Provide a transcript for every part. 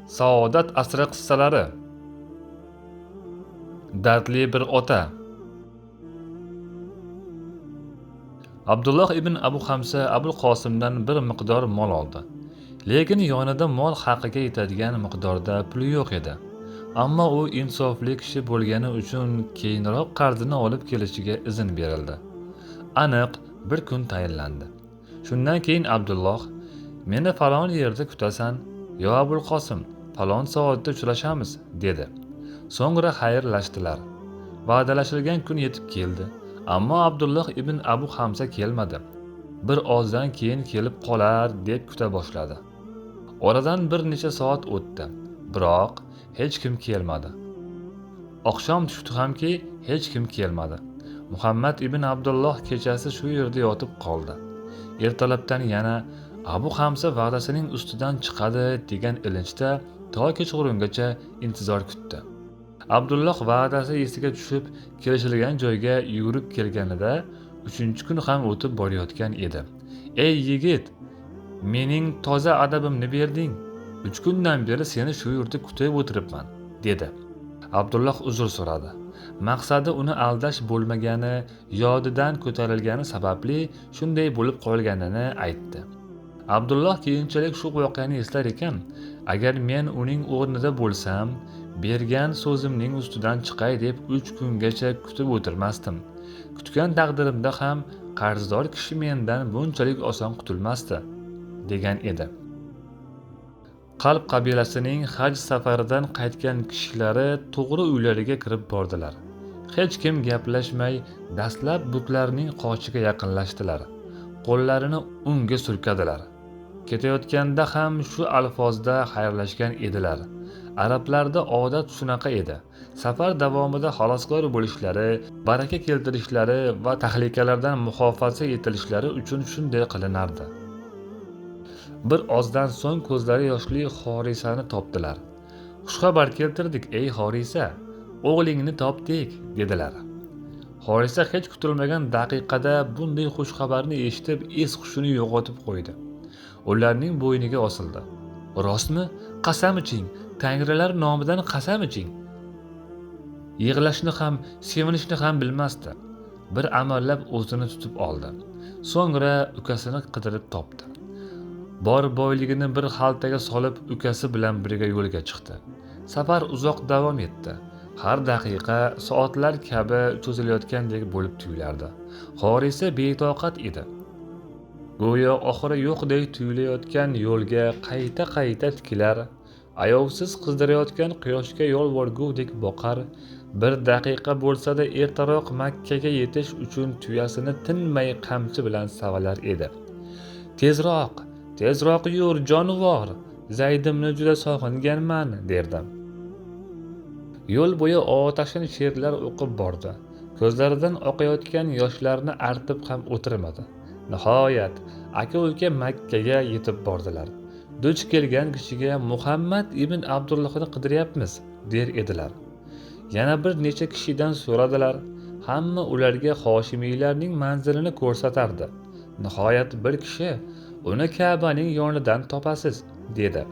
Saodat asri qissalari. Dardli bir ota. Abdulloh ibn Abu Hamsa Abul Qosimdan bir miqdor mol oldi. Lekin yonida mol haqiga yetadigan miqdorda puli yo'q edi. Ammo u insofli kishi bo'lgani uchun keyinroq qarzini olib kelishiga izn berildi. Aniq bir kun tayinlandi. Shundan keyin Abdulloh: "Meni falon yerda kutasan, yo Abul Qosim, falon soatda uchrashamiz", dedi. So'ngra xayrlashdilar. Va'dalashilgan kun yetib keldi. Ammo Abdulloh ibn Abu Hamsa kelmadi. Bir ozdan keyin kelib qolar deb kuta boshladi. Oradan bir necha soat o'tdi, biroq hech kim kelmadi. Oqshom tushdi hamki hech kim kelmadi. Muhammad ibn Abdulloh kechasi shu yerda yotib qoldi. Ertalabdan yana Abu Hamsa va'dasining ustidan chiqadi degan ilinjda to kechqurungacha intizor kutdi. Abdulloh va'dasi esiga tushib, kelishilgan joyga yugurib kelganida 3-kun ham o'tib borayotgan edi. "Ey yigit, mening toza adabimni berding. 3 kundan beri seni shu yerda kutib o'tiribman", dedi. Abdulloh uzr so'radi. Maqsadi uni aldash bo'lmagani, yodidan ko'tarilgani sababli shunday bo'lib qolganini aytdi. Abdulloh keyinchalik shu voqeani eslar ekan, agar men uning o'rnida bo'lsam, bergan so'zimning ustidan chiqay deb 3 kungacha kutib o'tirmasdim. Kutgan taqdirimda ham qarzdor kishi mendan bunchalik oson qutulmasdi, degan edi. Qalb qabilasining haj safaridan qaytgan kishilari to'g'ri uylariga kirib bordilar. Hech kim gaplashmay dastlab butlarning qoshiga yaqinlashdilar. Qo'llarini unga surkadilar. Ketayotganda ham shu alfozda xayrlashgan edilar. Arablarda odat shunaqa edi. Safar davomida xaloskor bo'lishlari, baraka keltirishlari va tahlikalardan muhofaza etilishlari uchun shunday qilinardi. Bir ozdan so'ng ko'zlari yoshli Xorisani topdilar. "Xushxabar keltirdik, ey Xorisa, o'g'lingni topdik", dedilar. Xorisa hech kutilmagan daqiqada bunday xushxabarni eshitib, es-hushini yo'qotib qo'ydi. Ularning bo'yniga osildi. "Rostmi? Qasam iching, tangrilar nomidan qasam iching." Yig'lashni ham, sevinishni ham bilmasdi. Bir amallab o'zini tutib oldi. So'ngra ukasini qidirib topdi. Bor boyligini bir xaltaga solib, ukasi bilan birga yo'lga chiqdi. Safar uzoq davom etdi. Har daqiqa soatlar kabi cho'zilayotgandek bo'lib tuyulardi. Xorisa betoqat edi. Go'yo oxiri yo'qdek tuyulayotgan yo'lga qayta-qayta tikilar, ayovsiz qizdirayotgan quyoshga yolvorgudek boqar, bir daqiqa bo'lsa-da ertaroq Makkaga yetish uchun tuyasini tinmay qamchi bilan savalar edi. "Tezroq, tezroq yur, jonivor, Zaydimni juda sog'inganman", derdi. Yo'l bo'yi otashin she'rlar o'qib bordi. Ko'zlaridan oqayotgan yoshlarni artib ham o'tirmadi. Nihoyat aka-uka Makkaga yetib bordilar. Duch kelgan kishiga Muhammad ibn Abdullohni qidiryapmiz, der edilar. Yana bir necha kishidan so'radilar. Hamma ularga Hoshimiylarning manzilini ko'rsatardi. Nihoyat bir kishi: "Uni Ka'baning yonidan topasiz", dedi.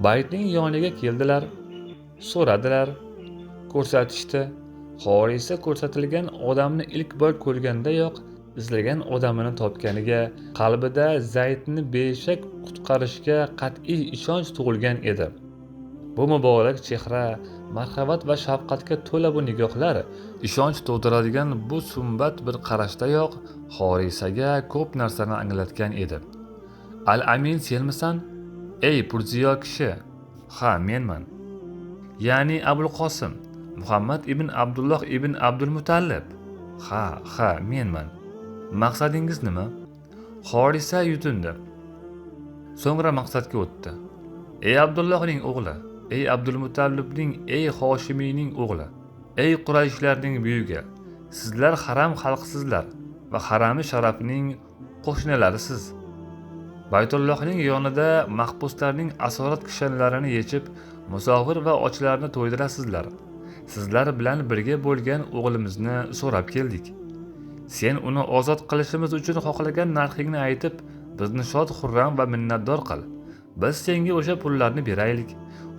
Baytning yoniga keldilar, so'radilar, ko'rsatishdi. Xorisa ko'rsatilgan odamni ilk bor ko'rgandayoq izlagan odamini topganiga qalbida Zaydni beshak qutqarishga qat'iy ishonch tug'ilgan edi. Bu muborak chehra, marhamat va shafqatga to'la bu nigohlar ishonch tug'diradigan bu sumbat bir qarashdayoq Xorisaga ko'p narsani anglatgan edi. "Al-Amin senmisan? Ey purziyo kishi?" "Ha, menman." "Ya'ni Abul Qosim, Muhammad ibn Abdulloh ibn Abdul Mutallib?" "Ha, ha, menman. Maqsadingiz nima?" Xorisa yutindi. So'ngra maqsadga o'tdi. "Ey Abdullohning o'g'li, ey Abdulmutallibning, ey Hoshimiyning o'g'li, ey Qurayshlarning buyugi, sizlar haram xalqsizlar va harami sharafning qo'shnilarisiz. Baytullohning yonida mahbuslarning asorat kishanlarini yechib, musofir va ochlarni to'ydirasizlar. Sizlar bilan birga bo'lgan o'g'limizni so'rab keldik. Sen uni ozod qilishimiz uchun xohlagan narxingni aytib, bizni shod xurram va minnatdor qil. Biz senga o'sha pullarni beraylik.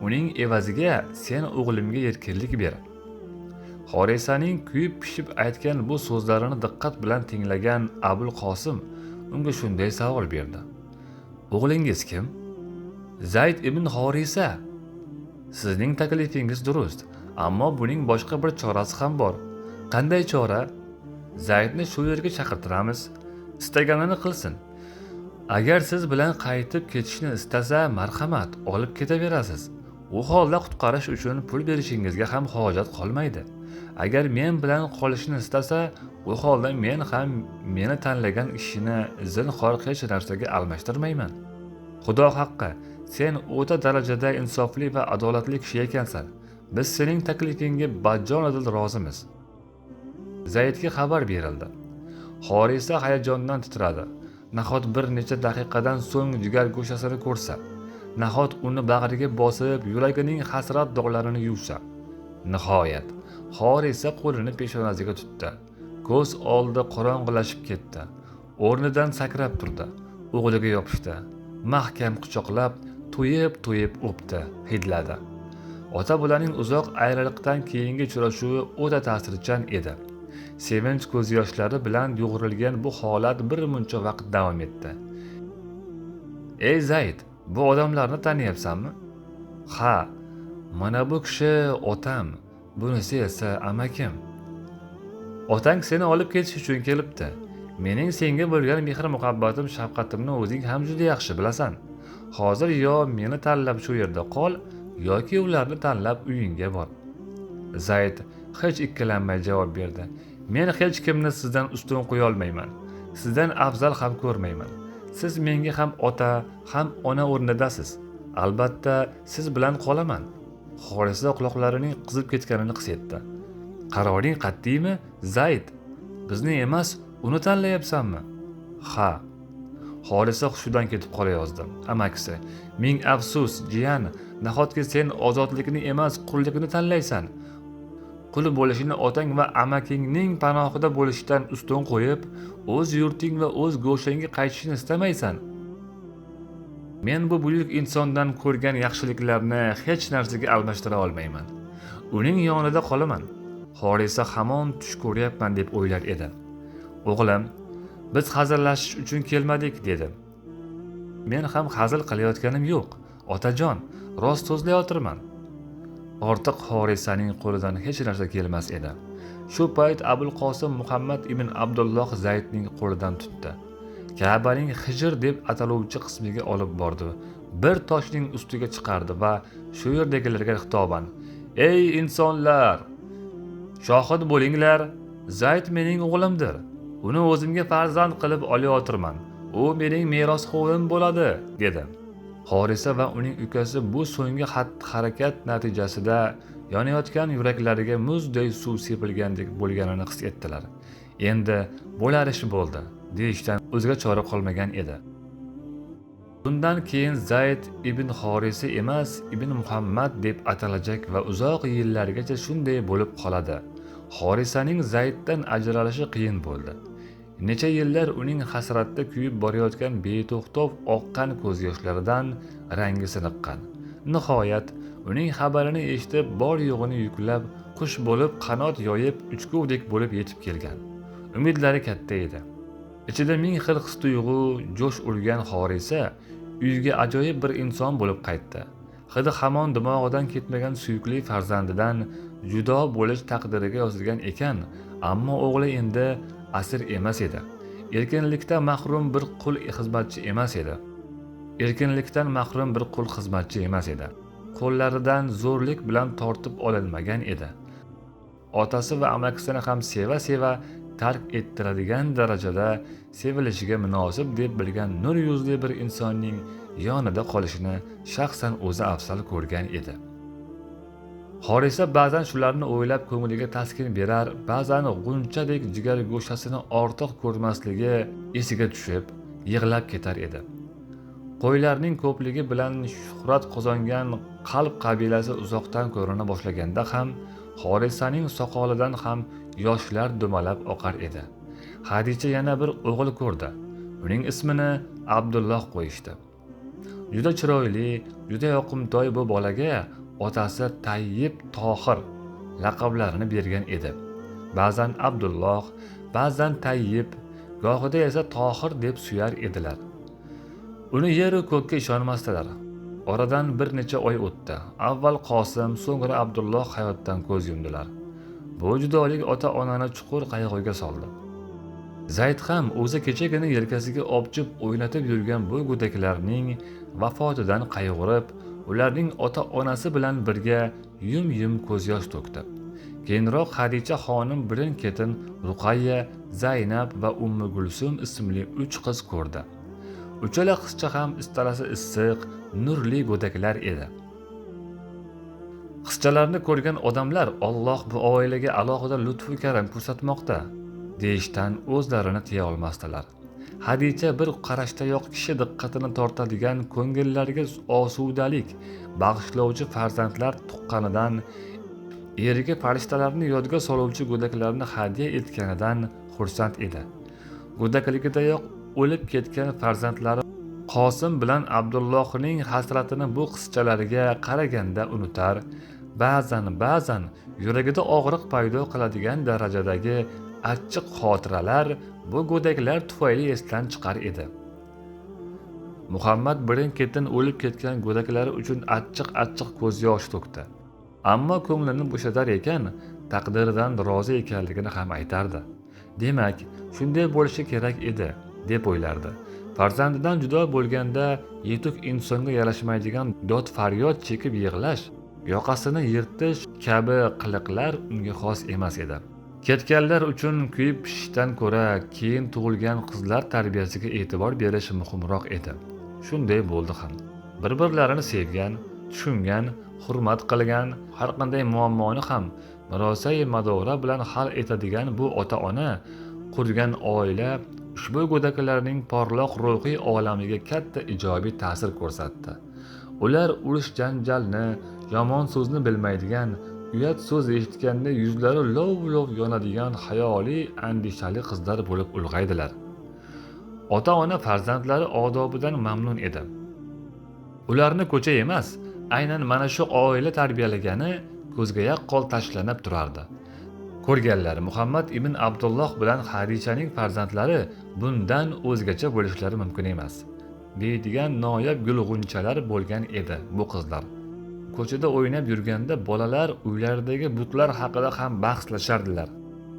Uning evaziga sen o'g'limga erkinlik ber. Xorisaning kuyib pishib aytgan bu so'zlarini diqqat bilan tinglagan Abul Qosim unga shunday savol berdi. O'g'lingiz kim? Zayd ibn Xorisa. Sizning taklifingiz durust, ammo buning boshqa bir chorasi ham bor. Qanday chora? Zaydni shu yerga chaqirtiramiz. Istaganini qilsin. Agar siz bilan qaytib ketishni istasa, marhamat, olib ketaverasiz. U holda qutqarish uchun pul berishingizga ham hojat qolmaydi. Agar men bilan qolishni istasa, u holda men ham meni tanlagan kishini zinhor hech narsaga almashtirmayman. Xudo haqqi, sen o'ta darajada insofli va adolatli kishi ekansan. Biz sening taklifingga bajonidil rozimiz. Zaydga xabar berildi. Xorisa hayajondan titradi. Nahot bir necha daqiqadan so'ng jigar go'shasini ko'rsa, nahot uni bag'riga bosib, yuragining hasrat dog'larini yuvsa. Nihoyat Xorisa qo'lini peshonasiga tutdi. Ko'z oldi qorong'ilashib ketdi. O'rnidan sakrab turdi. O'g'liga yopishdi. Mahkam quchoqlab, to'yib-to'yib o'pdi, hidladi. Ota bolaning uzoq ayriliqdan keyingi uchrashuvi o'ta ta'sirchan edi. Sevinch ko'z yoshlari bilan yo'g'rilgan bu holat bir muncha vaqt davom etdi. Ey Zayd, bu odamlarni taniyapsanmi? Ha, mana bu kishi otam, bunisi esa amakim. Otang seni olib ketish uchun kelibdi. Mening senga bo'lgan mehr-muhabbatim, shafqatimni o'zing ham juda yaxshi bilasan. Hozir yo meni tanlab shu yerda qol, yoki ularni tanlab uyingga bor. Zayd hech ikkilanmay javob berdi. Men hech kimni sizdan ustun qo'ya olmayman. Sizdan afzal ham ko'rmayman. Siz menga ham ota, ham ona o'rnidasiz. Albatta, siz bilan qolaman. Xorisa quloqlarining qizib ketganini his etdi. Qaroring qat'iymi, Zayd? Bizni emas, uni tanlayapsanmi? Ha. Xorisa hushidan ketib qolayozdi. Amakisi, ming afsus, jiyan, nahotki sen ozodlikni emas, qullikni tanlaysan? Qul bo'lishini otang va amakingning panohida bo'lishdan ustun qo'yib, o'z yurting va o'z go'shangga qaytishni istamaysan. Men bu buyuk insondan ko'rgan yaxshiliklarni hech narsaga almashtira olmayman. Uning yonida qolaman. Xorisa hamon tush ko'ryapman deb o'ylar edi. O'g'lim, biz hazillashish uchun kelmadik, dedi. Men ham hazil qilayotganim yo'q, otajon, rost so'zlayotirman. Ortiq Xorisaning qo'lidan hech narsa kelmas edi. Shu payt Abul Qosim Muhammad ibn Abdulloh Zaydning qo'lidan tutdi. Ka'baning Hijr deb ataluvchi qismiga olib bordi. Bir toshning ustiga chiqardi va shu yerdagilarga xitoban: "Ey insonlar, shohid bo'linglar, Zayd mening o'g'limdir. Uni o'zimga farzand qilib olayotirman. U mening merosxo'rim bo'ladi", dedi. Xorisa va uning ukasi bu so'nggi xatti-harakat natijasida yonayotgan yuraklariga muzday suv sepilgandek bo'lganini his etdilar. Endi bo'lar ish bo'ldi, deyishdan o'zga chora qolmagan edi. Bundan keyin Zayd ibn Xorisa emas, ibn Muhammad deb atalajak va uzoq yillargacha shunday bo'lib qoladi. Xorisaning Zayddan ajralishi qiyin bo'ldi. Necha yillar uning hasratda kuyib borayotgan beto'xtov oqqan ko'z yoshlaridan rangi siniqqan. Nihoyat uning xabarini eshitib, bor yo'g'ini yuklab, qush bo'lib qanot yoyib, uchgudek bo'lib yetib kelgan. Umidlari katta edi. Ichida ming xil his-tuyg'u jo'sh urgan Xorisa uyga ajoyib bir inson bo'lib qaytdi. Hidi hamon dimog'idan ketmagan suyukli farzandidan judo bo'lish taqdiriga yozilgan ekan, ammo o'g'li endi asir emas edi. Erkinlikdan mahrum bir qul xizmatchi emas edi. Erkinlikdan mahrum bir qul xizmatchi emas edi. Qo'llaridan zo'rlik bilan tortib olinmagan edi. Otasi va amakisini ham seva-seva tark ettiradigan darajada sevilishiga munosib deb bilgan nur yuzli bir insonning yonida qolishini shaxsan o'zi afzal ko'rgan edi. Xorisa ba'zan shularni o'ylab ko'ngliga taskin berar, ba'zan g'unchadek jigar go'shasini ortiq ko'rmasligi esiga tushib, yig'lab ketar edi. Qo'ylarning ko'pligi bilan shuhrat qozongan Qalb qabilasi uzoqdan ko'rina boshlaganda ham Xorisaning soqolidan ham yoshlar dumalab oqar edi. Hadicha yana bir o'g'il ko'rdi. Uning ismini Abdulloh qo'yishdi. Juda chiroyli, juda yoqimtoy bu bolaga otasi Tayyib Tohir laqablarini bergan edi. Ba'zan Abdulloh, ba'zan Tayyib, gohida esa Tohir deb suyar edilar. Uni yeru ko'kka ishonmasdilar. Oradan bir necha oy o'tdi. Avval Qosim, so'ngra Abdulloh hayotdan ko'z yumdilar. Bu judolik ota-onani chuqur qayg'uga soldi. Zayd ham o'zi kechagina yelkasiga opchib o'ynatib yurgan bu go'daklarning vafotidan qayg'urib, ularning ota-onasi bilan birga yum-yum ko'z yosh to'kdi. Keyinroq Xadicha xonim birin-ketin Ruqayya, Zaynab va Ummu Gulsum ismli 3 qiz ko'rdi. Uchala qizcha ham istalasi issiq, nurli go'daklar edi. Qizchalarni ko'rgan odamlar Alloh bu oilaga alohida lutfu karam ko'rsatmoqda deyishdan o'zlarini tiya olmasdilar. Xadicha bir qarashdayoq kishi diqqatini tortadigan, ko'ngillarga osudalik bag'ishlovchi farzandlar tuqqanidan, eriga farishtalarni yodga soluvchi go'daklarni hadya etganidan xursand edi. Go'dakligidayoq o'lib ketgan farzandlari Qosim bilan Abdullohning hasratini bu qizchalariga qaraganda unutar, ba'zan yuragida og'riq paydo qiladigan darajadagi achchiq xotiralar bu go'daklar tufayli esdan chiqar edi. Muhammad birin-ketin o'lib ketgan go'daklari uchun achchiq-achchiq ko'z yosh to'kdi. Ammo ko'nglini bo'shatar ekan, taqdiridan rozi ekanligini ham aytardi. Demak, shunday bo'lishi kerak edi, deb o'ylardi. Farzandidan judo bo'lganda yetuk insonga yarashmaydigan dod faryod chekib yig'lash, yoqasini yirtish kabi qiliqlar unga xos emas edi. Ketganlar uchun kuyib pishishdan ko'ra keyin tug'ilgan qizlar tarbiyasiga e'tibor berish muhimroq edi. Shunday bo'ldi ham. Bir-birlarini sevgan, tushungan, hurmat qilgan, har qanday muammoni ham murosai madora bilan hal etadigan bu ota-ona qurgan oila ushbu go'daklarning porloq ruhiy olamiga katta ijobiy ta'sir ko'rsatdi. Ular urush janjalni, yomon so'zni bilmaydigan, uyat so'z eshitganda yuzlari lov-lov yonadigan xayoliy andishali qizlar bo'lib ulg'aydilar. Ota-ona farzandlari odobidan mamnun edi. Ularni ko'cha emas, aynan mana shu oila tarbiyalagani ko'zga yaqqol tashlanib turardi. Ko'rganlar Muhammad ibn Abdulloh bilan Xadichaning farzandlari bundan o'zgacha bo'lishlari mumkin emas, deydigan noyob gul-g'unchalar bo'lgan edi bu qizlar. Ko'chada o'ynab yurganda bolalar uylaridagi butlar haqida ham bahslashardilar.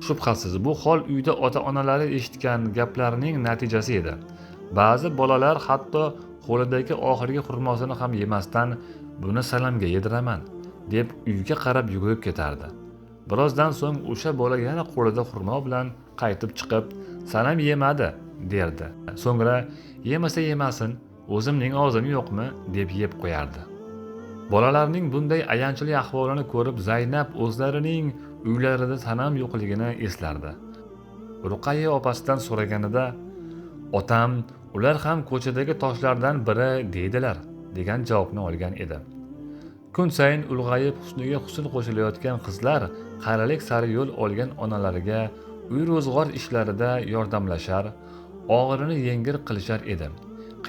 Shubhasiz, bu hol uyda ota-onalari eshitgan gaplarining natijasi edi. Ba'zi bolalar hatto qo'lidagi oxirgi xurmosini ham yemasdan buni salamga yediraman deb uyga qarab yugurib ketardi. Birozdan so'ng o'sha bola yana qo'lida xurmo bilan qaytib chiqib, "Sanam yemadi" derdi. So'ngra "Yemasa yemasin, o'zimning og'zim yo'qmi?" deb yeb qo'yardi. Bolalarning bunday ayanchli ahvolini ko'rib Zaynab o'zlarining uylarida sanam yo'qligini eslardi. Ruqayya opasidan so'raganida, "Otam, ular ham ko'chadagi toshlardan biri deydilar" degan javobni olgan edi. Kun sayin ulg'ayib husniga husn qo'shilayotgan qizlar qarilik sari yo'l olgan onalariga uy ro'zg'or ishlarida yordamlashar, og'irini yengil qilishar edi.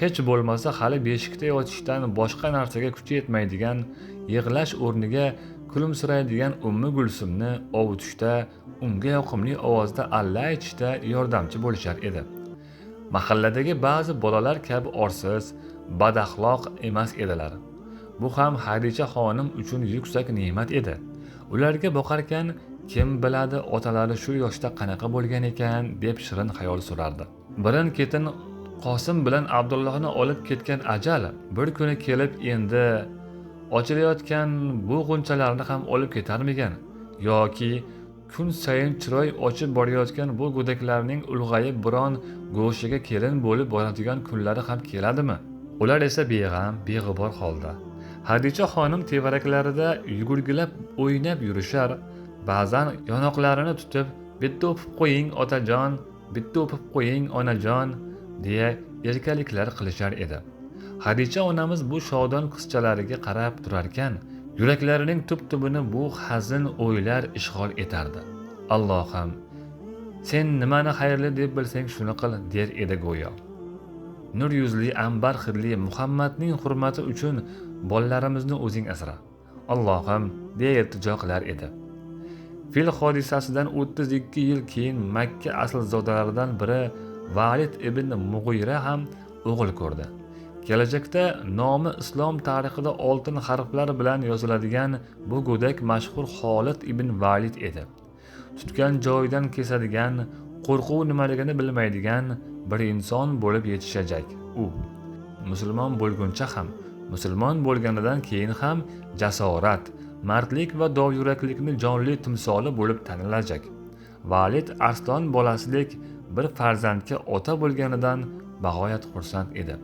Hech bo'lmasa hali beshikda yotishdan boshqa narsaga kuchi yetmaydigan, yig'lash o'rniga kulimsiraydigan Ummu Gulsumni ovutishda, unga yoqimli ovozda alla aytishda yordamchi bo'lishar edi. Mahalladagi ba'zi bolalar kabi orsiz, badaxloq emas edilar. Bu ham Xadicha xonim uchun yuksak ne'mat edi. Ularga boqarkan, kim biladi otalari shu yoshda qanaqa bo'lgan ekan deb shirin xayol surardi. Birin-ketin Qosim bilan Abdullohni olib ketgan ajal bir kuni kelib endi ochilayotgan bu g'unchalarni ham olib ketarmikan yoki kun sayin chiroy ochib borayotgan bu go'daklarning ulg'ayib biron go'shiga kelin bo'lib boradigan kunlari ham keladimi? Ular esa beg'am, beg'ubor holda. Xadicha xonim tevaraklarida yugurgilab o'ynab yurishar, ba'zan yonoqlarini tutib, "Bitta o'pib qo'ying, otajon, bitta o'pib qo'ying, onajon" deya erkaliklar qilishar edi. Xadicha onamiz bu shodon qizchalariga qarab turarkan, yuraklarining tub-tubini bu hazin o'ylar ishg'ol etardi. Allohim, sen nimani xayrli deb bilsang shuni qil, der edi go'yo. Nur yuzli, anbar hidli Muhammadning hurmati uchun bolalarimizni o'zing asra, Allohim, deya iltijo qilar edi. Fil hodisasidan 32 yil keyin Makka aslzodalaridan biri Valid ibn Mug'ira ham o'g'il ko'rdi. Kelajakda nomi islom tarixida oltin harflar bilan yoziladigan bu go'dak mashhur Xolid ibn Valid edi. Tutgan joyidan kesadigan, qo'rquv nimaligini bilmaydigan bir inson bo'lib yetishajak u. Musulmon bo'lguncha ham, musulmon bo'lganidan keyin ham jasorat, mardlik va dovyuraklikni jonli timsoli bo'lib tanilajak. Valid arslon bolasidek bir farzandga ota bo'lganidan bag'oyat xursand edi.